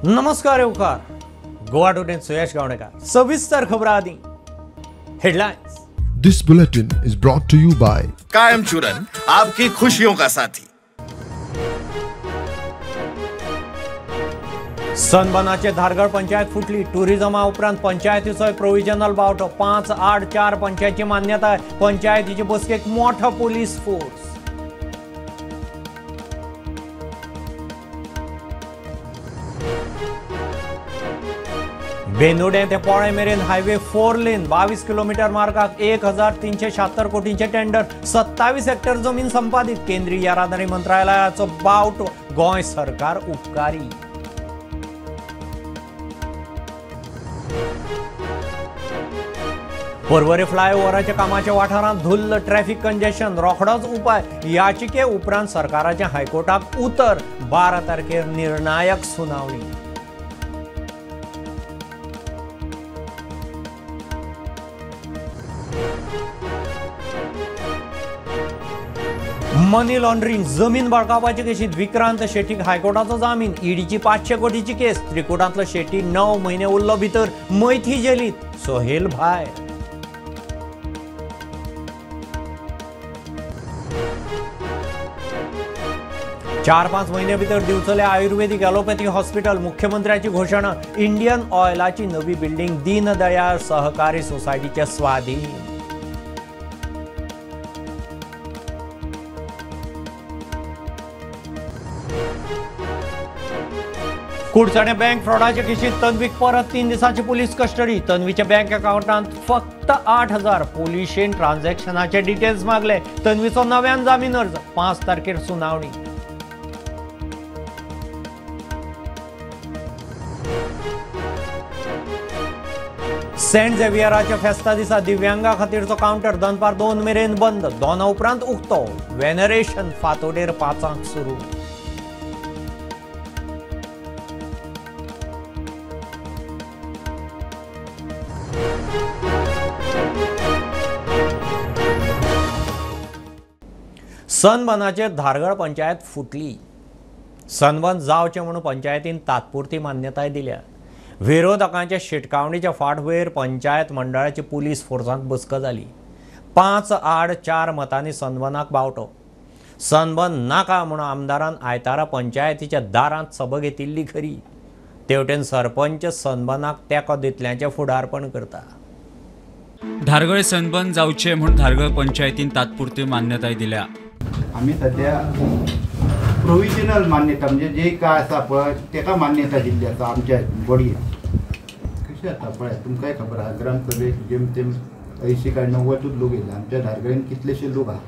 नमस्कार येवकार गोवा टुडेन सुयश गावणेकर. सविस्तर खबरां आदी headlines. This bulletin is brought to you by Kayam Churan, आपकी खुशियों का साथी. सनबनाचे धारगळ पंचायत फुटली. टुरिझमा उपरांत पंचायतीचो प्रोविजनल बावटो. 5, 8, 4 पंचायतची मान्यताय. पंचायतीचे बसकेक मोठो पोलीस फोर्स. बेंदुडें ते पोळे मेरेन हायवे 4 लेन 22 किलोमीटर मार्गाक 1376 कोटींचे टेंडर. 27 हेक्टर जमीन संपादित. केंद्रीय येरादारी मंत्रालयाचो बावटो. गोंय सरकार उपकारी. पर्वरी फ्लायओव्हराच्या कामाच्या वाठारांत धुल्ल ट्रॅफिक कंजेशन. रोखडोच उपाय. याचिके उपरांत सरकाराच्या हायकोर्टाक उतर. 12 तारखेर निर्णायक सुनावणी. मनी लॉन्ड्रिंग जमीन बळकावपाचे केशीत विक्रांत शेट्टीक हायकोर्टाचो जामीन. ईडीची 500 कोटीची केस. त्रिकुटांतलो शेट्टी 9 म्हयने उरलो भितर. मैथी जेलीत सोहेल भायर. चार पांच म्हयने भितर दिवचले आयुर्वेदीक एलोपॅथी हॉस्पिटल. मुख्यमंत्र्याची घोशणा. इंडियन ऑयलाची नवी बिल्डिंग दीनदयाळ सहकारी सोसायटीच्या स्वाधीन. कुडचणे बँक फ्रॉडाचे केशीत तन्वीक परत 3 दिसांची पोलीस कस्टडी. तन्वीच्या बँक अकाउंटांत फक्त 8,000. पोलिशेन ट्रान्झॅक्शनाचे डिटेल्स मागले. तन्वीचो नव्यान जामीन अर्ज. 5 तारखेर सुनावणी. सेंट झेवियराच्या फेस्ता दिसा दिव्यांगा खातीरचो कावंटर दनपार 2 मेरेन बंद. 2 उपरांत उक्तो. वेनरेशन फांतोडेर 5 सुरू. सनबनाचेर धारगळ पंचायत फुटली. सनबन जावचें म्हणून पंचायतीन तात्पुरती मान्यताय दिल्या. विरोधकांच्या शिटकावणीच्या फाटभुंयेर पंचायत मंडळाची पुलीस फोर्सांत बसका जाली. 5, 8, 4 मतांनी सनबनाक बावटो. सनबन नाका म्हणून आमदारान आयतारा पंचायतीच्या दारांत सभा घेतिल्ली खरी. तेवटेन सरपंच सनबनाक तेंको दितल्यांचें फुडारपण करता. धारगळ सनबन जावचें म्हूण धारगळ पंचायतीन तात्पुरती मान्यताय दिल्या. आमी सद्या प्रोविजनल मान्यता म्हणजे जे काय आसा पळय तेका मान्यता दिल्ली आसा आमच्या बॉडयेन. कशें जाता पळय तुमकांय खबर आसा, ग्रामसभेक जेम तेम 80 काय 90 लोक येयले. आमच्या धारगळेन कितलेशे लोक आहा,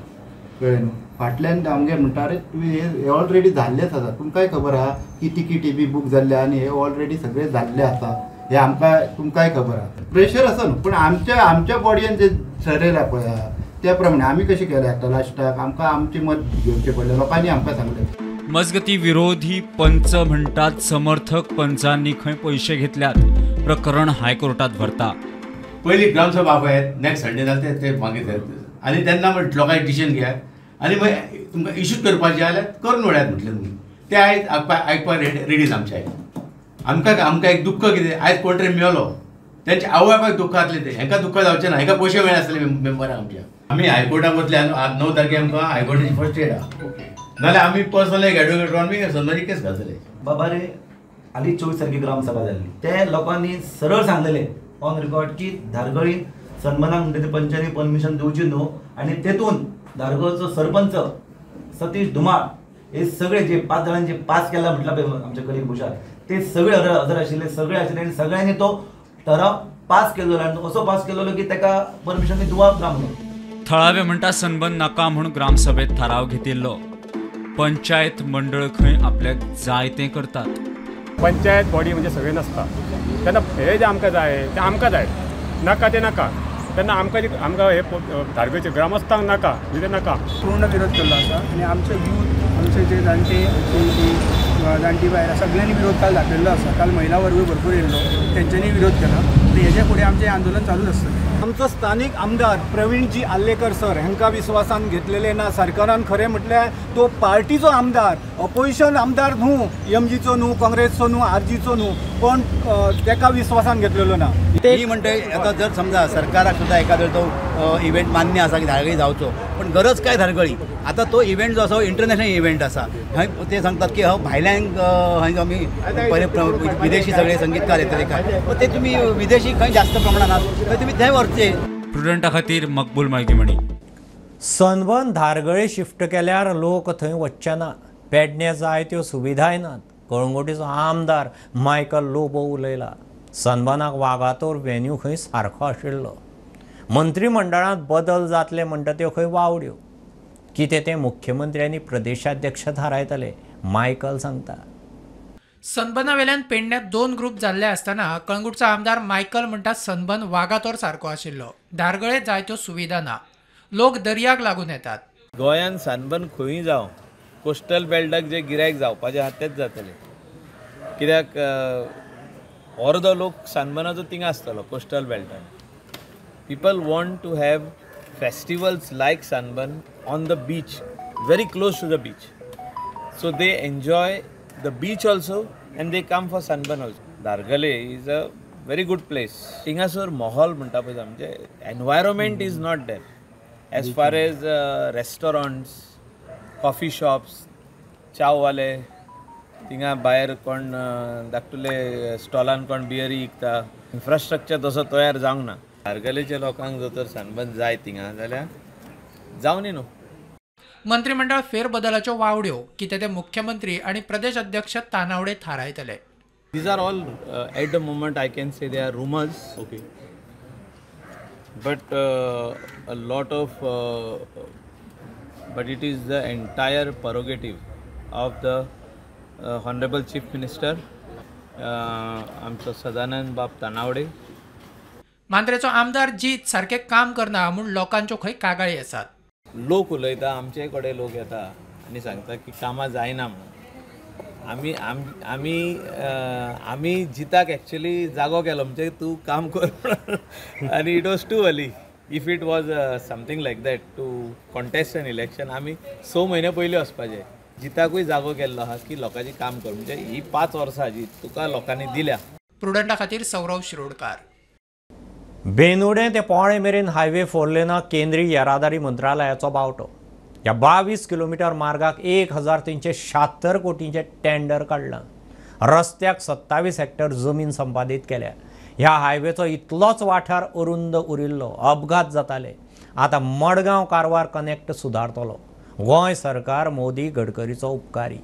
कळ्ळें न्हू. फाटल्यान आमगे म्हणटा अरे तुवें हे ऑलरेडी जाल्लेच आसा, तुमकांय खबर आहा की तिकीटी बी बूक जाल्ले आनी हे ऑलरेडी सगळें जाल्लें आसा, हे आमकां तुमकांय खबर आहा. प्रेशर आसा न्हू, पूण आमच्या आमच्या बॉडयेन जे ठरयलां पळय त्या प्रमाणे आमी कशें केलें आतां लास्टाक आमकां आमचें मत घेवचें पडलें. लोकांनी आमकां सांगलें. मजगती विरोधी पंच म्हणटात समर्थक पंचांनी खंय पयशे घेतल्यात. प्रकरण हायकोर्टात व्हरता. पयली ग्रामसभा आपयात नेक्स्ट संडे जाल्यार ते मागीर आनी तेन्ना लोकांक डिसिजन घेयात आनी मागीर तुमकां इश्यू करपाचें जाल्यार करून उडयात म्हटलें तुमी. ते आयज आयकपाक रेडी आमचे आयज. आमकां आमकां एक दुख्ख कितें आयज कोण तरी मेलो तेंच्या आवय बापायक दुख्ख जातलें, तें हेंकां दुख्ख जावचें ना, हेंकां पयशे मेळनासले मेंबरांक आमच्या. आमी हायकोर्टाक वतले. 9 तारखे आमकां हायकोर्टाची फर्स्ट डेट आहा. नाल्यार आमी पर्सनल एक एडवोकेट आमी सनबनाची केस घालतले. बाबा रे हालीं 24 तारखे ग्रामसभा जाल्ली, ते लोकांनी सरळ सांगलेले ऑन रिकॉर्ड की धारगळीन सनबनाक म्हणटा ते पंचांनी परमिशन दिवची न्हू. आनी तेतून धारगळचो सरपंच सतीश धुमाळ हे सगळे जे 5 जाणांनी जे पास केला म्हटलं पळय आमच्या कलीग भुशार, ते सगळे हजर आशिल्ले, सगळे आशिल्ले आनी सगळ्यांनी तो ठराव पास केल्लो. आनी असो पास केल्लो की ताका परमिशन दिवप ना म्हणून. थळावे म्हणटा सनबन नाका म्हूण ग्रामसभेत थाराव घेतिल्लो. पंचायत मंडळ खंय आपल्याक जाय तें करतात. पंचायत बॉडी म्हणजे सगळें नासता, तेन्ना हे जे आमकां जाय तें आमकां जाय, नाका तें नाका. तेन्ना आमकां आमकां हे धारगळचे ग्रामस्थांक नाका म्हणजे नाका. पूर्ण विरोध केल्लो आसा आनी आमचे यूथ, आमचे जे जाणटे, आमची जाणटी बायलां सगळ्यांनी विरोध काल दाखयल्लो आसा. काल महिला वर्गूय भरपूर येयल्लो, तेंच्यांनी विरोध केला. आनी हेजे फुडें आमचें आंदोलन चालूच आसतलें. आमचो स्थानीक आमदार प्रवीणजी आर्लेकर सर हांकां विस्वासान घेतलेले ना सरकारान. खरें म्हटल्यार तो पार्टीचो आमदार, ऑपोजिशन आमदार न्हू, एमजीचो न्हू, काँग्रेसचो न्हू, आरजीचो न्हू, पण तेका विस्वासान घेतलेलो ना. मी म्हणटे आतां जर समजा सरकाराक सुद्दां एखादो तो इव्हेंट मान्य आसा की धारगळी जावचो, पण गरज काय धारगळी? आतां तो इव्हेंट जो आसा इंटरनॅशनल इव्हेंट आसा, थंय ते सांगतात की हो भायल्यांक हय आमी पहिले विदेशी सगळे संगीतकार येतले काय, पण ते तुमी विदेशी खंय जास्त प्रमाणात आसा थंय तुमी थंय व्हरचे. प्रुडंटा खातीर मकबूल माळगीमणी. सनबन धारगळे शिफ्ट केल्यार लोक थंय वचचे ना, पेडणे जाय त्यो सुविधाय नात. कळंगुटीचो आमदार मायकल लोबो उलयला. सनबनाक वागातोर व्हेन्यू खंय सारको आशिल्लो. मंत्रीमंडळांत बदल जातले म्हणटा त्यो खंय वावड्यो. कितें तें मुख्यमंत्री आनी प्रदेशाध्यक्ष थारायतले, मायकल सांगता. सनबना वेल्यान पेडण्यात 2 ग्रुप जाल्ले आसतना कळंगूटचो आमदार मायकल म्हणटा सनबन वागातोर सारको आशिल्लो, धारगळे जायत्यो सुविधा ना, लोक दर्याक लागून येतात. गोंयान सनबन खंय जावं, कोस्टल बेल्टाक जे गिरायक जावपाचें आहा तेच जातले. कित्याक अर्दो लोक सनबनाचो थिंगा आसतलो coastal बेल्टान. People want to have festivals like Sunburn on the beach, very close to the beach. So they enjoy the beach also and they come for Sunburn also. Dhargale is a very good place. थिंगासर माहोल म्हणटा पळय आमचें environment is not there as far as restaurants, coffee shops, चाववाले, थिंगा भायर कोण धाकटुले स्टॉलान कोण बियरी विकता. Infrastructure तसो तयार जावंक ना. धारगलेच्या लोकांक जर तर सनबर्न जाय थिंगा जाल्यार जावनी न्हू. मंत्रिमंडळ फेरबदलाच्यो वावड्यो कितें ते मुख्यमंत्री आनी प्रदेश अध्यक्ष तानावडे थारायतले. These are all at the moment I can say they are rumours. Okay, but a lot of but it is the entire prerogative of the honourable chief minister आमचो सदानंद बाब तानावडे. मांद्रेचो आमदार जीत सारकें काम करना म्हूण लोकांच्यो खंय कागाळी आसात. लोक उलयता, आमचे कडेन लोक येता आनी सांगता की कामां जायना म्हणून. आमी आमी आमी जिताक एक्चुअली जागो केलो म्हणजे तूं काम कर म्हणून, आनी it was too early. If it was something like that to contest an election, आमी 6 म्हयने पयलीं वचपाचें. जिताकूय जागो केल्लो आहा की लोकांचें काम कर, म्हणजे ही 5 वर्सां जी तुका लोकांनी दिल्या. प्रुडंटा खातीर सौरव शिरोडकार. बेनुडें ते पोळे मेरेन हायवे 4 लेनाक केंद्रीय येरादारी मंत्रालयाचो बावटो. ह्या 22 किलोमिटर मार्गाक 1376 कोटींचें टेंडर काडलां. रस्त्याक 27 हेक्टर जमीन संपादीत केल्या. ह्या हायवेचो इतलोच वाठार अरुंद उरिल्लो, अपघात जाताले. आतां मडगांव कारवार कनेक्ट सुदारतलो. गोंय सरकार मोदी गडकरीचो उपकारी.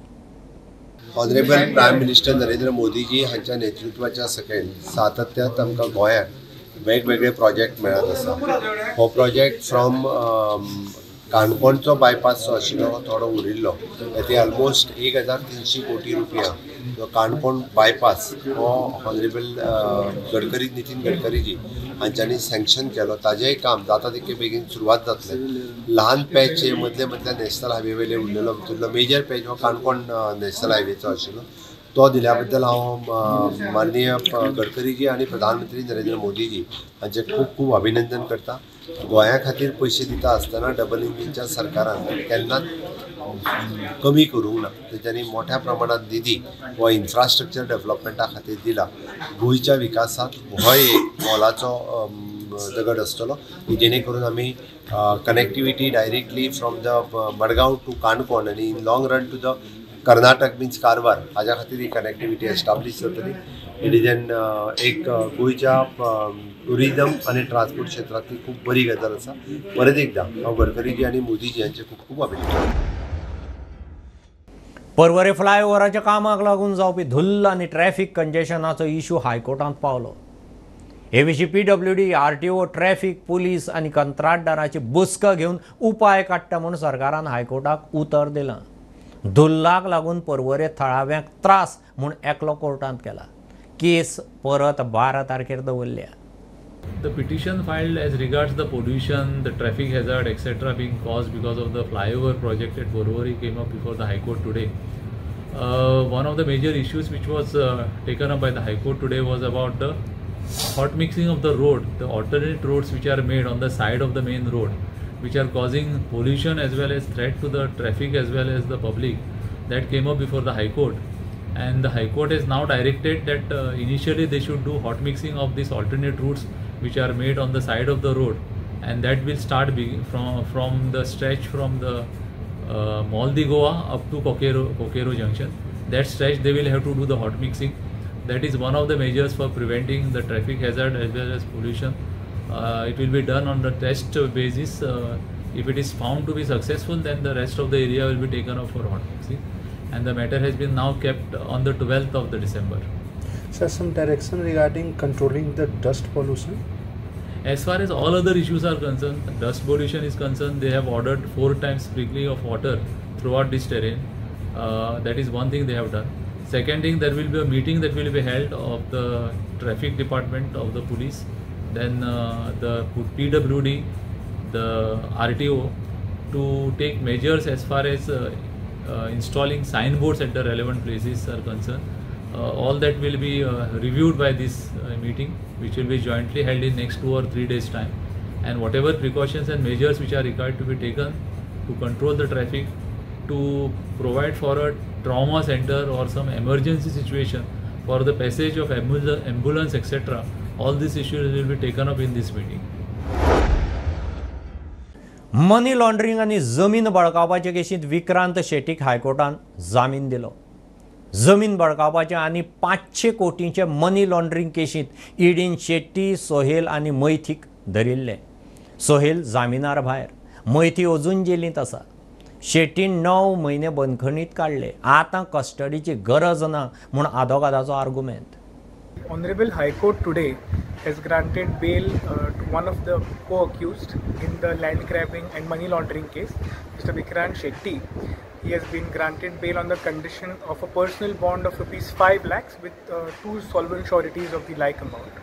Honourable prime minister Narendra Modiji हांच्या नेतृत्वाच्या सकयल सातत्यात आमकां गोंयांत वेगवेगळे प्रोजेक्ट मेळत आसा. हो प्रोजेक्ट फ्रॉम काणकोणचो बायपास जो आशिल्लो थोडो उरिल्लो, ते ऑलमोस्ट 1300 कोटी रुपया जो काणकोण बायपास हो ऑनरेबल गडकरी नितीन गडकरीजी हांच्यांनी सँक्शन केलो. ताजेंय काम जाता तितके बेगीन सुरवात जातलें. ल्हान पॅच हे मदले मदल्या नॅशनल हायवे वयले उरलेलो, भितरलो मेजर पॅच हो काणकोण नॅशनल हायवेचो आशिल्लो, तो दिल्या बद्दल हांव माननीय गडकरीजी आनी प्रधानमंत्री नरेंद्र मोदीजी हांचें खूब खूब अभिनंदन करता. गोंया खातीर पयशे दिता आसतना डबल इंजिनच्या सरकारान केन्नाच कमी करूंक ना. तेच्यांनी मोठ्या प्रमाणात निधी हो इन्फ्रास्ट्रक्चर डेव्हलपमेंटा खातीर दिला. गोंयच्या विकासात हो एक मोलाचो दगड आसतलो जेणे करून आमी connectivity directly from the Madgaon to Canacona आनी in long run to the Karnataka means Karwar हाज्या खातीर ही कनेक्टिविटी एस्टाब्लीश जातली. It is an एक गोंयच्या टुरिजम आनी ट्रान्सपोर्ट क्षेत्रांतली खूब बरी गजाल आसा. परत एकदा हांव गडकरीजी आनी मोदीजी हांचें खूब खूब अभिनंदन. पर्वरे फ्लायओव्हराच्या कामाक लागून जावपी धुल्ल आनी ट्रॅफिक कंजेशनाचो इशू हायकोर्टांत पावलो. हे विशीं PWD, RTO, traffic police आनी कंत्राटदाराची बसका घेवन उपाय काडटा म्हूण सरकारान हायकोर्टाक उतर दिलां. धुल्लाक लागून पर्वरे थळाव्यांक त्रास म्हूण एकलो कोर्टांत केला. केस परत 12 तारखेर दवरल्या. The petition filed as regards the pollution, the traffic hazard, etc. being caused because of the flyover project at Porvorim came up before the High Court today. One of the major issues which was taken up by the High Court today was about the Hot mixing of the road, the alternate roads which are made on the side of the main road, which are causing pollution as well as threat to the traffic as well as the public, that came up before the High Court. And the High Court has now directed that initially they should do hot mixing of these alternate routes which are made on the side of the road, and that will start from the stretch from the Moldi Goa up to Kokero Junction. That stretch they will have to do the hot mixing. That is one of the measures for preventing the traffic hazard as well as pollution. It will be done on the test basis. If it is found to be successful, then the rest of the area will be taken up for hot mixing. And the matter has been now kept on the 12th of the December. Sir, some direction regarding controlling the dust pollution? As far as all other issues are concerned, dust pollution is concerned, they have ordered 4 times sprinkling of water throughout this terrain. That is one thing they have done. Second thing, there will be a meeting that will be held of the traffic department of the police, then the PWD, the RTO, to take measures as far as installing signboards at the relevant places are concerned. All that will be reviewed by this meeting, which will be jointly held in next 2 or 3 days time. And whatever precautions and measures which are required to be taken to control the traffic, to provide for a trauma center or some emergency situation for the passage of ambulance, etc., all these issues will be taken up in this meeting. Money laundering आनी जमीन बळकावपाचे केशींत विक्रांत शेट्टीक हायकोर्टान जामीन दिलो. जमीन बळकावपाचे आनी 500 कोटींचे money laundering केशींत ईडीन Shetty, Sohail आनी मैथीक धरिल्ले. सोहेल जामिनार भायर, मैथी अजून जेलींत आसा. शेट्टीन 9 म्हयने बंदखणीत काडले. आतां कस्टडीची गरज ना म्हूण आदोगादाचो argument. Honorable High Court today has granted bail to one of the co-accused in the land grabbing and money laundering case, Mr. Vikrant Shetty. He has been granted bail on the condition of a personal bond of rupees 5 lakhs with 2 solvent sureties of the like amount.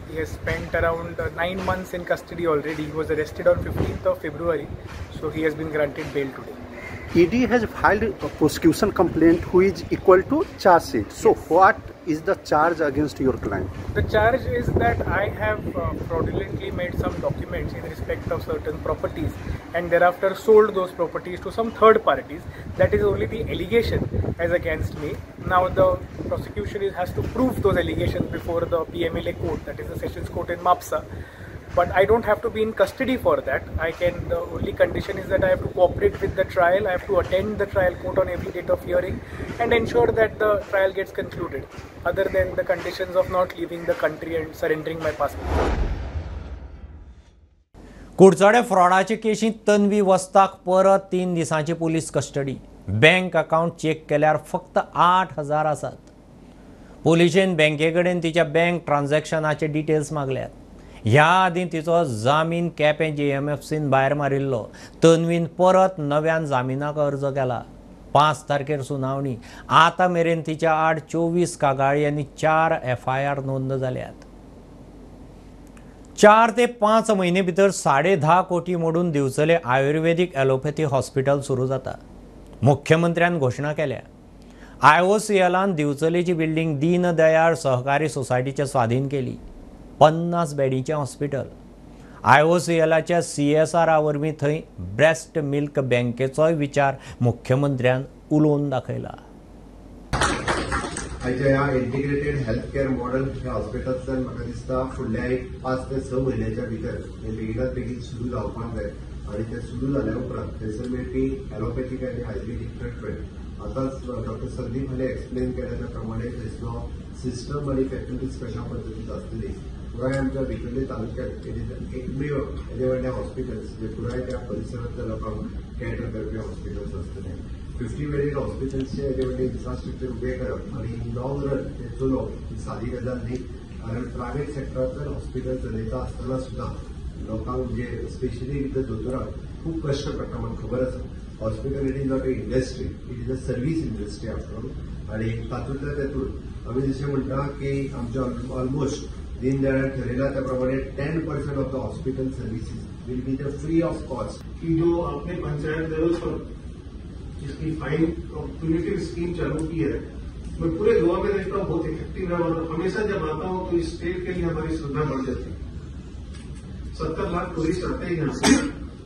He has spent around 9 months in custody already. He was arrested on 15th of February, so he has been granted bail today. ED has filed a prosecution complaint who is equal to charge sheet. So yes, what is the charge against your client? The charge is that I have fraudulently made some documents in respect of certain properties and thereafter sold those properties to some third parties. That is only the allegation as against me. Now the prosecution has to prove those allegations before the PMLA court, that is the Sessions Court in Mapsa. But I don't have to be in custody for that. The only condition is that I have to cooperate with the trial, I have to attend the trial court on every date of hearing and ensure that the trial gets concluded, other than the conditions of not leaving the country and surrendering my passport. Curchorem फ्रॉडाचे केशींत Tanvi वस्ताक परत 3 दिसांची police custody. Bank account check केल्यार फक्त 8,000 आसात. पोलिशेन बँके कडेन तिच्या bank ट्रान्झॅक्शनाचे details मागल्यात. ह्या आदीं तिचो जामीन केपें JMFCन भायर मारिल्लो. तन्वीन परत नव्यान जामिनाक अर्ज केला. 5 तारखेर सुनावणी. आतां मेरेन तिच्या आड 24 कागाळी आनी 4 FIR नोंद जाल्यात. 4 ते 5 म्हयने भितर 10.5 कोटी मोडून दिवचले आयुर्वेदीक एलोपॅथी हॉस्पिटल सुरू जाता. मुख्यमंत्र्यान घोशणा केल्या. IOCLान दिवचलेची बिल्डिंग दीनदयाळ सहकारी सोसायटीच्या स्वाधीन केली. 50 बेडीचें हॉस्पिटल. IOCLाच्या CSR वरवीं थंय ब्रेस्ट मिल्क बँकेचोय विचार मुख्यमंत्र्यान उलोवन दाखयला. आयच्या ह्या इंटिग्रेटेड हेल्थ केअर मॉडेल ह्या हॉस्पिटलांतल्यान म्हाका दिसता फुडल्या एक 5 ते 6 म्हयन्याच्या भितर हें बेगिनात बेगीन सुरू जावपाक जाय आनी तें सुरू जाल्या उपरांत थंयसर मेळपी एलोपॅथीक आनी आयुर्वेदीक ट्रिटमेंट आतांच डॉक्टर संदीप हांणी एक्सप्लेन केल्या त्या प्रमाणे थंयसलो सिस्टम आनी फॅसिलिटीज कशा पद्दतीन आसतली पुराय आमच्या भितरले तालुक्यात एकमेव येदे व्हडले हॉस्पिटल्स जे पुराय त्या परिसरांतल्या लोकांक कॅटर करपी हॉस्पिटल्स आसतले. 50 बेडेड हॉस्पिटल्सचे येदे व्हडले इन्फ्रास्ट्रक्चर उबें करप आनी इन लॉंग रन ते चलोवप ही सादी गजाल न्ही, कारण प्रायवेट सेक्टरांतल्यान हॉस्पिटल चलयता आसतना सुद्दां लोकांक म्हणजे स्पेशली दोतोरांक खूब कश्ट पडटा म्हण खबर आसा. Hospital it is not a industry, it is a service industry after all. आनी तातूंतल्या तातूंत आमी जशें म्हणटा की आमच्या ऑलमोस्ट दीनदयाळान ठरयला त्या प्रमाणे 10% of the hospital services will be the free of cost. की जो आपने पंचायत लेवल पर जिसकी फाइन प्यूनिटिव स्कीम चालू की है मैं पूरे गोवा में देखता हूँ बहुत इफेक्टिव है और हमेशा जब आता हूँ तो इस स्टेट के लिए हमारी श्रद्धा बढ़ जाती है। 70 लाख टूरिस्ट आते हैं यहाँ से।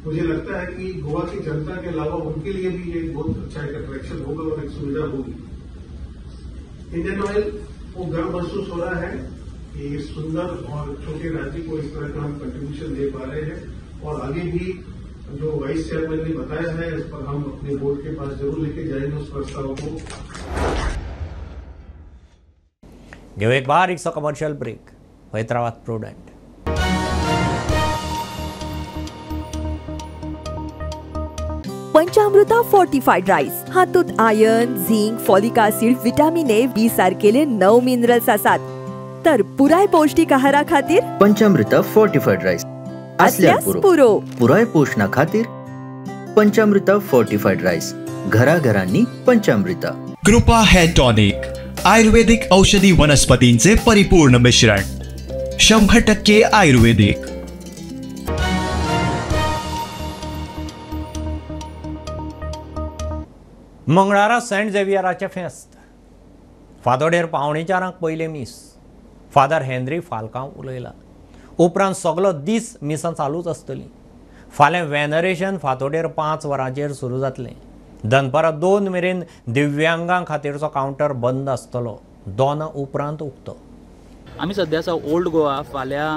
मुझे लगता है कि गोवा की जनता के अलावा उनके लिए भी ये बहुत अच्छा एक अट्रैक्शन होगा और एक सुविधा होगी। इंडियन ऑयल को गर्व महसूस हो रहा है कि इस सुंदर और छोटे राज्य को इस तरह का हम कंट्रीब्यूशन दे पा रहे हैं और आगे भी जो वाइस चेयरमैन ने बताया है इस पर हम अपने बोर्ड के पास जरूर लेके जाएंगे उस प्रस्ताव को। घेऊ एक बारीकसो कमर्शियल ब्रेक। हैदराबाद प्रुडंट। पंचामृता फोर्टिफाइड राईस हातूंत iron, zinc, folic acid, vitamin A, B सारकेले 9 मिनरल्स आसात। तर पुराय पौष्टिक आहारा खातीर पंचामृता फोर्टिफाइड राईस आसल्यार पुरो। पुराय पोषणा खातीर पंचामृता फोर्टिफाइड राईस, घराघरांनी पंचामृता। कृपा हेअर टॉनिक, आयुर्वेदिक औषधी वनस्पतींचे परिपूर्ण मिश्रण, 100% आयुर्वेदिक। मंगळारा सेंट झेवियराचें फेस्त। फादोडेर 3:45 पयलें मीस। Father Henry Falcao उलयला। उपरांत सगलो दीस मिसां चालूच आसतली। फाल्यां वेनरेशन फांतोडेर 5 वरांचेर सुरू जातलें। दनपारां 2 मेरेन दिव्यांगां खातीरचो कावंटर बंद आसतलो। 2 उपरांत उक्तो। आमी सद्या आसा ओल्ड गोवा। फाल्यां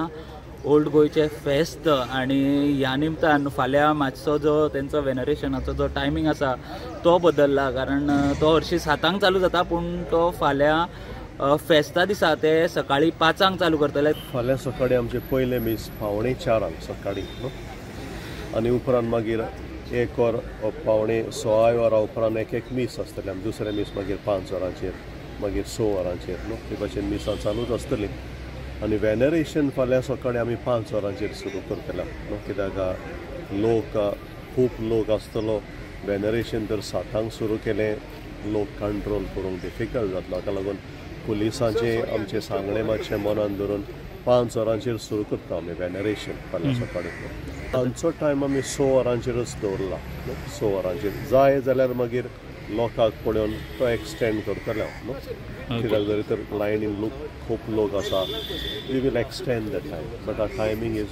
ओल्ड गोंयचें फेस्त आनी ह्या निमतान फाल्यां मातसो जो तेंचो वेनरेशनाचो जो टायमींग आसा तो बदल्ला, कारण तो हरशीं 7 चालू जाता पूण तो फाल्यां फेस्ता दिसा ते सकाळीं 5 चालू करतले। फाल्यां सकाळीं आमचें पयलें मीस 3:45 सकाळीं न्हू, आनी उपरांत मागीर 1 वर 5:45 वरां उपरांत एक एक मीस आसतलें। आनी दुसरें मीस मागीर 5 वरांचेर, मागीर 6 वरांचेर न्हू, ते भाशेन मिसां चालूच आसतलीं। आनी वेनरेशन फाल्यां सकाळीं आमी 5 वरांचेर सुरू करतले न्हू, कित्याक लोक खूब लोक आसतलो। वेनरेशन तर 7 सुरू केलें लोक कंट्रोल करूंक डिफिकल्ट जातलो। हाका लागून पुलिसांचें आमचें सांगणें मातशें मनान धरून 5 वरांचेर सुरू करता आमी वेनरेशन फाल्यां सकाळीं। तांचो टायम आमी 6 वरांचेरच दवरला। 6 वरांचेर जाय जाल्यार मागीर लोकांक पळोवन तो एक्सटेंड करतले हांव न्हू, कित्याक जरी तर लायनीन लोक खूब लोक आसा, we will extend the time, but our timing is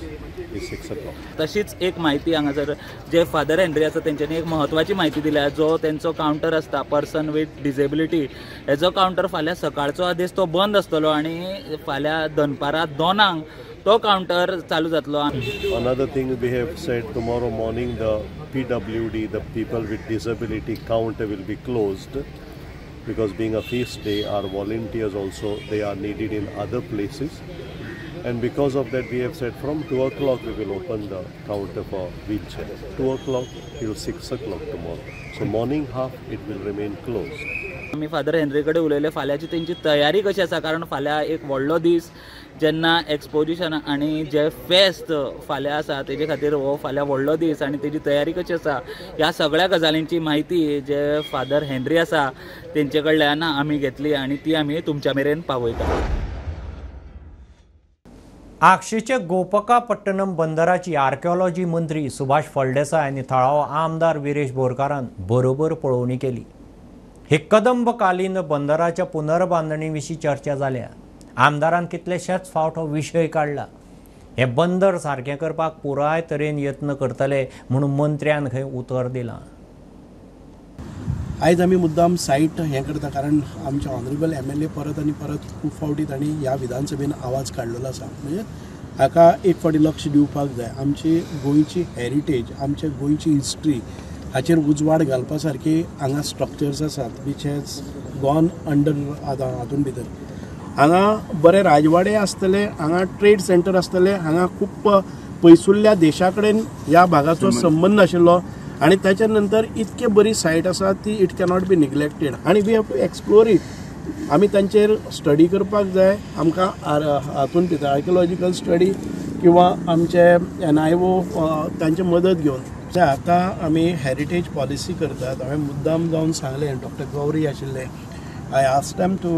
6 o'clock. तशीच एक म्हायती हांगासर जे फादर हेनरी आसा तेंच्यांनी एक म्हत्वाची म्हायती दिल्या। जो तेंचो कावंटर आसता पर्सन वीथ डिसेबिलिटी हेजो कावंटर फाल्यां सकाळचो आदेश तो बंद आसतलो आनी फाल्यां दनपारां 2 तो कावंटर चालू जातलो। Another thing we have said, tomorrow morning the PWD, the people with disability counter will be closed because being a feast day, our volunteers also, they are needed in other places, and because of that we have said from 2 o'clock we will open the counter for wheelchair, 2 o'clock till 6 o'clock tomorrow. So morning half it will remain closed. आमी father Henry कडेन उलयले फाल्यांची तेंची तयारी कशी आसा, कारण फाल्यां एक व्हडलो दीस जेन्ना एक्सपोजिशन आनी जे फेस्त फाल्यां आसा तेजे खातीर हो फाल्यां व्हडलो दीस आनी तेजी तयारी कशी आसा ह्या सगळ्या गजालींची म्हायती जे फादर हेनरी आसा तेंचे कडल्यान आमी घेतली आनी ती आमी तुमच्या मेरेन पावयता। आगशीचे गोपकापट्टणम बंदराची आर्किओलॉजी मंत्री सुभाष फळदेसाय आनी थळावो आमदार विरेश बोरकारान बरोबर पळोवणी केली। हे कदंबकालीन बंदराच्या पुनर्बांदणी विशीं चर्चा जाल्या। आमदारान कितलेशेच फावट हो विशय काडला। हे बंदर सारकें करपाक पुराय तरेन यत्न करतले म्हणून मंत्र्यान खंय उतर दिलां। आयज आमी मुद्दाम सायट हें करता कारण आमचे ऑनरेबल MLA परत आनी परत खूब फावटी तांणी ह्या विधानसभेन आवाज काडलेलो आसा। म्हणजे हाका एक फावटी लक्ष दिवपाक जाय। आमची गोंयची हेरिटेज, आमच्या गोंयची हिस्ट्री हाचेर उजवाड घालपा सारकी हांगा स्ट्रक्चर्स आसात which has gone under हातून भितर. हांगा बरे राजवाडे आसतले, हांगा ट्रेड सेंटर आसतले, हांगा खूब पयसुल्ल्या देशा कडेन ह्या भागाचो संबंद आशिल्लो आनी ताच्या नंतर इतके बरी सायट आसा ती it cannot be neglected आनी we have to explore it. आमी तांचेर स्टडी करपाक जाय. आमकां हातून भितर आर्किओलॉजिकल स्टडी किंवा आमचे NIO तांची मदत घेवन आतां आमी हेरिटेज पॉलिसी करतात. हांवें मुद्दाम जावन सांगलें, डॉक्टर गौरी आशिल्ले, I asked them to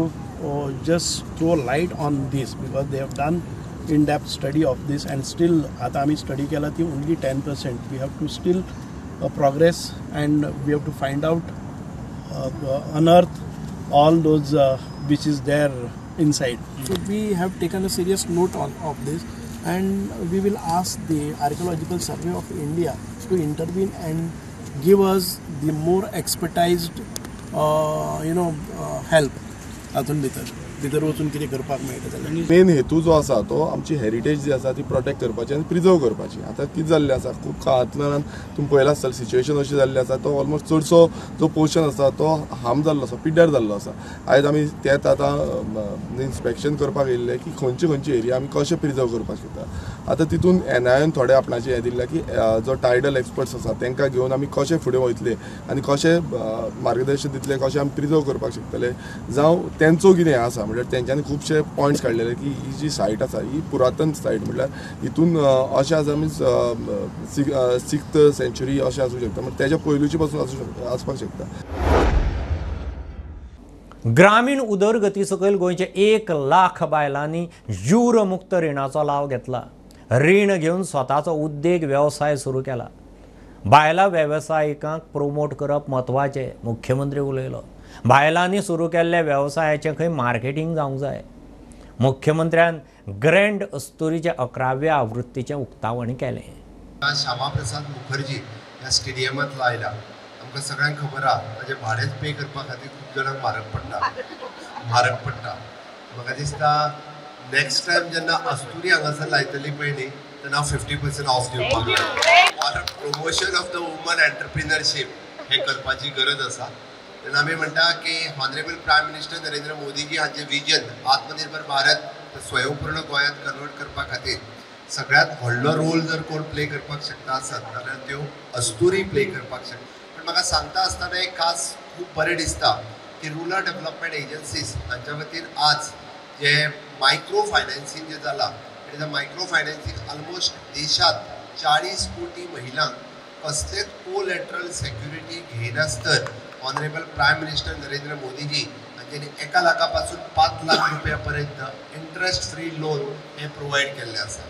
just throw light on this because they have done in depth study of this and still आतां आमी स्टडी केला ती only 10%. We have to still progress and we have to find out, unearth all those which is there inside. So we have taken a serious note of this, and we will ask the Archaeological Survey of India to intervene and give us the more expertised help तातूंत भितर वचून कितें करपाक मेळटा जाल्यार. Main हेतू जो आसा तो आमची हेरिटेज जी आसा ती प्रोटेक्ट करपाची आनी प्रिजर्व करपाची. आतां कितें जाल्लें आसा, खूब काळांतल्यान तुमी पळयलां आसतलें सिच्युएशन अशी जाल्ली आसा, तो ऑलमोस्ट चडसो जो पोर्शन आसा तो हार्म जाल्लो आसा, पिड्ड्यार जाल्लो आसा. आयज आमी तेंच आतां इन्स्पेक्शन करपाक येयल्ले की खंयची खंयची एरिया आमी कशें प्रिजर्व करपाक शकता. आतां तितून एनआयन थोडे आपणाचें हें दिल्लें की जो टायडल एक्सपर्ट्स आसा तांकां घेवन आमी कशें फुडें वयतले आनी कशें मार्गदर्शन दितले, कशें आमी प्रिजर्व करपाक शकतले, जावं तेंचो कितें आसा म्हणल्यार तेंच्यांनी खुबशे पॉयंट्स काडलेले की ही जी सायट आसा ही पुरातन सायट, म्हणल्यार हितून अशें आसा मिन्स 6th century अशें आसूं शकता, म्हणजे तेज्या पयलूचे पासून आसपाक शकता. ग्रामीण उदरगती सकयल गोंयच्या 1 लाख बायलांनी जूरमुक्त रिणाचो लाव घेतला. रीण घेवन स्वताचो उद्देग वेवसाय सुरू केला. बायलां वेवसायिकांक प्रोमोट करप म्हत्वाचें, मुख्यमंत्री उलयलो. बायलांनी सुरू केल्ल्या वेवसायाचें खंय मार्केटींग जावंक जाय. मुख्यमंत्र्यान ग्रँड अस्तुरीच्या 11व्या आवृत्तीचें उक्तावण केलें. श्यामाप्रसाद मुखर्जी ह्या स्टेडियमांत लायला. आमकां सगळ्यांक खबर आहा ताजें भाडेंच पे करपा खातीर खूब जाणांक म्हारग पडटा. म्हाका दिसता नेक्स्ट टायम जेन्ना अस्तुरी हांगासर लायतली पळय न्ही तेन्ना 50% ऑफ दिवपाक जाय. Or promotion of the woman entrepreneurship हें करपाची गरज आसा. तेन्ना आमी म्हणटा की honourable prime minister Narendra Modiji हांचें विजन आत्मनिर्भर भारत स्वयंपूर्ण गोंयांत कन्वर्ट करपा खातीर सगळ्यांत व्हडलो रोल जर कोण प्ले करपाक शकता आसत जाल्यार त्यो अस्तुरी प्ले करपाक शकता. पूण म्हाका सांगता आसतना एक खास खूब बरें दिसता की रुरल डेवलपमेंट एजन्सीज हांच्या वतीन आज जे मायक्रो फायनान्सींग जें जालां, it is a micro financing almost देशांत 40 कोटी महिलांक कसलेच कोलॅटरल सेक्युरिटी घेयनासतर honourable prime minister Narendra Modiji हांच्यांनी 1 लाखा पासून 5 लाख रुपया पर्यंत इंट्रस्ट फ्री लोन हें प्रोवायड केल्लें आसा.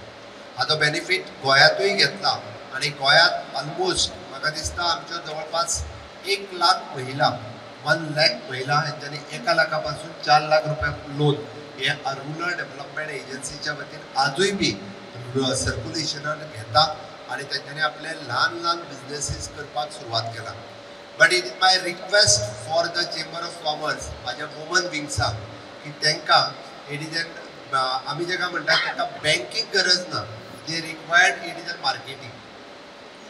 हाचो बेनिफीट गोंयांतूय घेतला आनी गोंयांत ऑलमोस्ट म्हाका दिसता आमच्यो जवळपास 1 लाख महिला, 1 लाख महिला हांच्यांनी 1 लाखा पासून 4 लाख रुपया लोन हे रुरल डेवलपमेंट एजन्सीच्या वतीन आजूय बी सर्क्युलेशनान घेता आनी तेंच्यांनी आपले ल्हान ल्हान बिजनेसीस करपाक सुरवात केला. But it is my request for the chamber of commerce म्हाज्या वुमन विंग्साक की तांकां it is N आमी जेका म्हणटा तांकां बँकीक गरज ना. They required it is an marketing,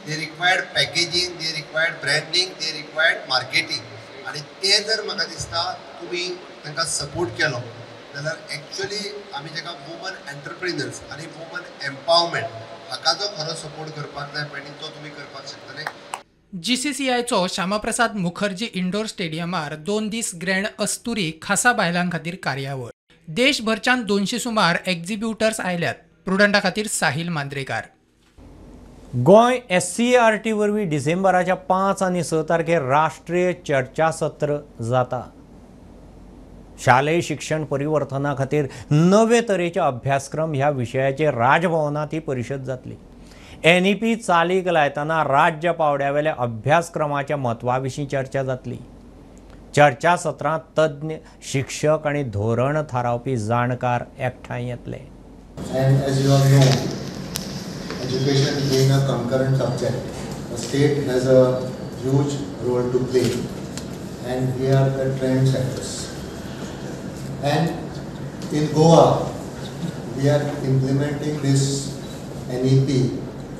they required packaging, they required branding, they required marketing. आनी तें जर म्हाका दिसता तुमी तांकां सपोर्ट केलो जाल्यार एक्चुअली आमी जेका वुमन एंटरप्रिनर्स आनी वुमन एम्पावरमेंट हाका जो खरो सपोर्ट करपाक जाय पळय तो तुमी करपाक शकतले. जीसीसीआयचो श्यामाप्रसाद मुखर्जी इंडोर स्टेडियमार 2 दीस ग्रँड अस्तुरी खासा बायलां खातीर कार्यावळ. देशभरच्यान 200 सुमार एक्झिब्युटर्स आयल्यात. प्रुडंटा खातीर साहिल मांद्रेकार. गोंय SCERT वरवीं डिसेंबराच्या 5 आनी 6 तारखेर राष्ट्रीय चर्चासत्र जाता. शालेय शिक्षण परिवर्तना खातीर नवे तरेचे अभ्यासक्रम ह्या विशयाचेर राजभवनांत ही परिशद जातली. NEP चालीक लायतना राज्य पावंड्यावेल्या अभ्यासक्रमाच्या म्हत्वा विशीं चर्चा जातली. चर्चासत्रांत तज्ञ, शिक्षक आनी धोरण थारावपी जाणकार एकठांय येतले. And as you all know, education being a concurrent subject, the state has a huge role to play, and we are the trendsetters. And in Goa, we are implementing this NEP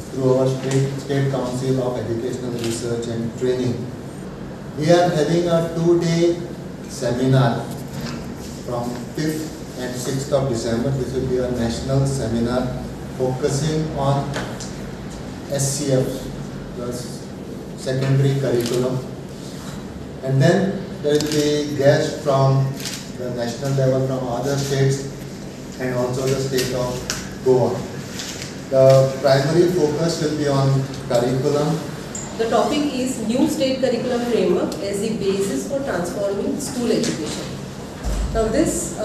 through our State Council of Educational Research and Training. We are having a 2-day seminar from 5th and 6th of December. This will be a national seminar focusing on SCF, the secondary curriculum. And then there will be guests from the national level, from other states, and also the state of Goa. The primary focus will be on curriculum. The topic is New State Curriculum Framework as the basis for transforming school education. Now this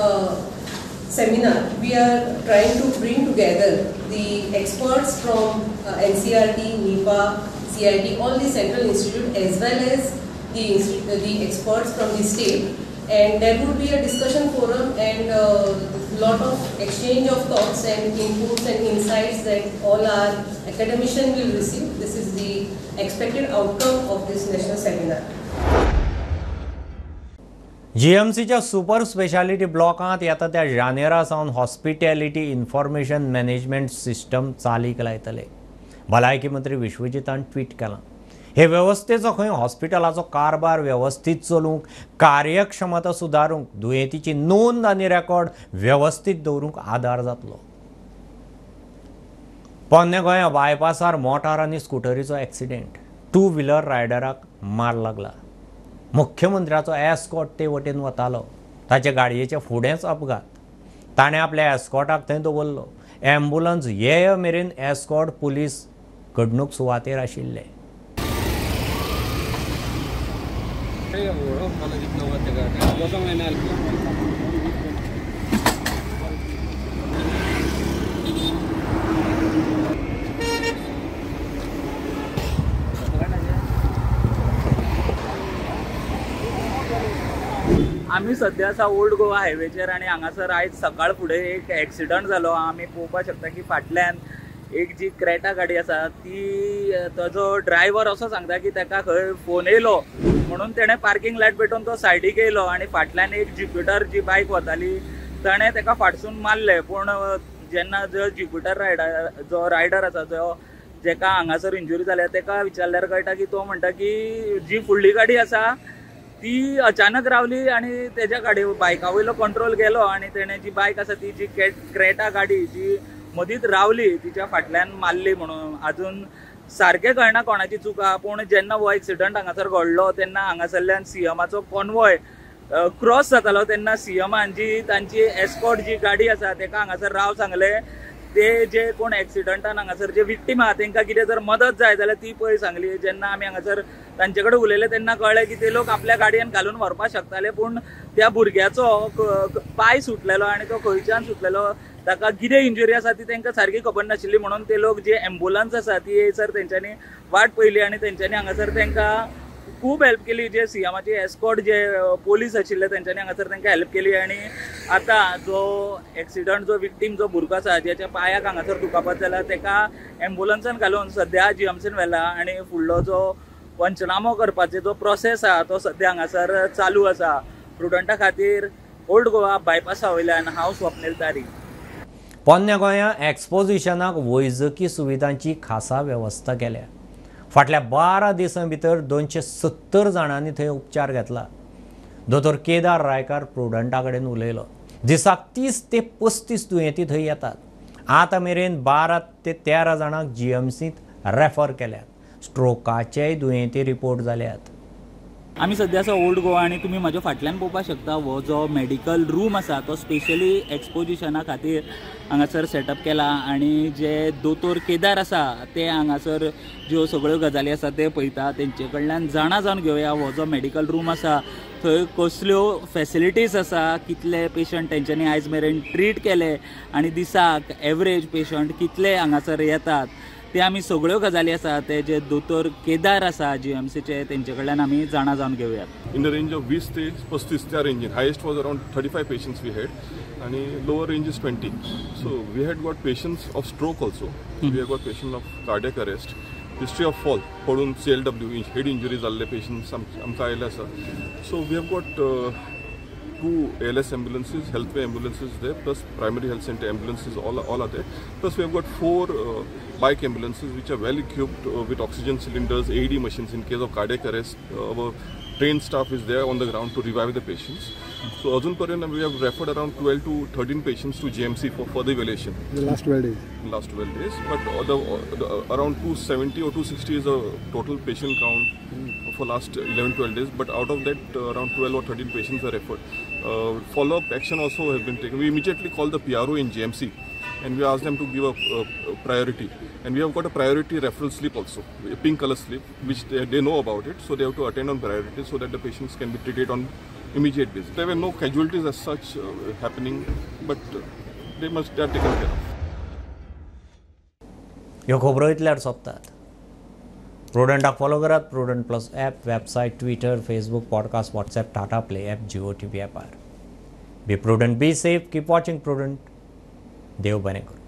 seminar, we are trying to bring together the experts from NCERT, NIPA, CIT, all the central institute, as well as the experts from the state, And there would be a discussion forum and lot of exchange of thoughts and inputs and insights that all our academicians will receive. This is the expected outcome of this national seminar. जीएमसीच्या super speciality ब्लॉकांत येता त्या जानेरा सावन hospitality information management system चालीक लायतले. भलायकी मंत्री विश्वजीतान tweet केलां. हे वेवस्थेचो खंय हॉस्पिटलाचो कारभार वेवस्थीत चलूंक, कार्यक्षमता सुदारूंक, दुयेंतीची नोंद आनी रेकॉर्ड वेवस्थीत दवरूंक आदार जातलो. पोन्ने गोंया बायपासार मोटार आनी स्कुटरीचो एक्सिडेंट. टू व्हिलर रायडराक मार लागला. मुख्यमंत्र्याचो एस्कॉट ते वटेन वतालो. ताचे गाडयेचे फुडेंच अपघात. ताणें आपल्या एस्कॉटाक थंय दवरलो. ॲम्ब्युलन्स येय मेरेन एस्कॉट पुलीस घडणूक सुवातेर आशिल्ले. आमी सद्या आसा ओल्ड गोवा हायवेचेर आनी हांगासर आयज सकाळ फुडें एक एक्सिडंट जालो. आमी पळोवपाक शकता की फाटल्यान एक जी क्रेटा गाडी आसा ती ताजो ड्रायव्हर असो सांगता की ताका खंय फोन येयलो म्हणून तेणें पार्किंग लायट पेटोवन तो सायडीक येयलो आनी फाटल्यान एक ज्युपिटर जी बायक वताली ताणें ताका फाटसून मारलें. पूण जेन्ना जो ज्युपिटर रायडर जो रायडर आसा जो जेका हांगासर इंजुरी जाल्या ताका विचारल्यार कळटा की तो म्हणटा की जी फुडली गाडी आसा ती अचानक रावली आनी तेज्या गाडी बायका वयलो कंट्रोल गेलो आनी तेणें जी बायक आसा ती जी क्रेटा गाडी जी मदींच रावली तिच्या फाटल्यान मारली. म्हणून अजून सारकें कळना कोणाची चूक आहा. पूण जेन्ना हो एक्सिडंट हांगासर घडलो तेन्ना हांगासरल्यान सीएमाचो कॉन्वॉय क्रॉस जातालो तेन्ना सीएमान जी तांची एस्कॉर्ट जी गाडी आसा तेका हांगासर राव सांगलें. ते जे कोण एक्सिडंटान हांगासर जे विक्टीम आहा तेंकां कितें जर मदत जाय जाल्यार ती पळय सांगली. जेन्ना आमी हांगासर तांचे कडेन उलयले तेन्ना कळ्ळें की ते लोक आपल्या गाडयेन घालून व्हरपाक शकताले, पूण त्या भुरग्याचो पांय सुटलेलो आनी तो खंयच्यान सुटलेलो ताका कितें इंजुरी आसा ती तांकां सारकी खबर नाशिल्ली. म्हणून ते लोक जे एम्बुलन्स आसा ती येयसर तेंच्यांनी वाट पळयली आनी तेंच्यांनी हांगासर तांकां खूब हेल्प केली. जे सीएमाचे एस्कॉर्ट जे पोलीस आशिल्ले तेंच्यांनी हांगासर तांकां हेल्प केली. आनी आतां जो एक्सिडंट जो विक्टीम जो भुरगो आसा ज्याच्या पांयाक हांगासर दुखापत जाला ताका एम्बुलन्सान घालून सद्या जीएमसीन व्हेला आनी फुडलो जो पंचनामो करपाचो जो प्रोसेस आहा तो सद्या हांगासर चालू आसा. प्रुडंटा खातीर ओल्ड गोवा बायपासा वयल्यान हांव स्वप्नील तारी. पोन्न्या गोंया एक्सपोजिशनाक वैजकी सुविधांची खासा वेवस्था केल्या. फाटल्या 12 दिसां भितर 270 जाणांनी थंय उपचार घेतला. दोतोर केदार रायकार प्रुडंटा कडेन उलयलो. दिसाक 30 ते 35 दुयेंती थंय येतात. आतां मेरेन 12 ते 13 जाणांक जीएमसींत रेफर केल्यात. स्ट्रोकाचेय दुयेंती रिपोर्ट जाल्यात. आमी सद्या आसा ओल्ड गोवा आनी तुमी म्हाज्या फाटल्यान पळोवपाक शकता हो जो मेडिकल रूम आसा तो स्पेशली एक्सपोजिशना खातीर हांगासर सेटअप केला आनी जे दोतोर केदार आसा ते हांगासर ज्यो सगळ्यो गजाली आसा ते पळयता. तेंचे कडल्यान जाणा जावन घेवया हो जो मेडिकल रूम आसा थंय कसल्यो फेसिलिटीज आसा, कितले पेशंट तेंच्यांनी आयज मेरेन ट्रीट केले आनी दिसाक एवरेज पेशंट कितले हांगासर येतात ते आमी सगळ्यो गजाली आसा ते जे दोतोर केदार आसा जीएमसीचे तेंचे कडल्यान आमी जाणा जावन घेवया. इन the range of 20 ते 35 त्या रेंजीन highest was around 35 patients we had आनी lower range is 20. So we had got patients of stroke also, we had got patient of cardiac arrest, history of fall पडून CLW head injury जाल्ले patients आमकां आयिल्ले आसा. So we have got 2 ALS ambulances, healthway ambulances there, plus primary health center ambulances all are there. Plus we have got 4 bike ambulances which are well equipped with oxygen cylinders, AED machines in case of cardiac arrest. Our trained staff is there on the ground to revive the patients. So Arjun Paryan, we have referred around 12 to 13 patients to GMC for further evaluation. In the last 12 days? In the last 12 days. But the around 270 or 260 is a total patient count for last 11-12 days. But out of that, around 12 or 13 patients are referred. Follow-up action also has been taken. We immediately called the PRO in GMC and we asked them to give a priority. And we have got a priority referral slip also, a pink color slip, which they know about it. So they have to attend on priority so that the patients can be treated on immediate basis. There were no casualties as such happening, but they are taken care of. ह्यो खबरो इतल्यार सोंपतात. प्रुडंटाक follow करात Prudent plus app, website, Twitter, Facebook, podcast, WhatsApp, Tata Play app, Jio TV ॲपार. Be prudent, be safe, keep watching Prudent. देव बरें करूं.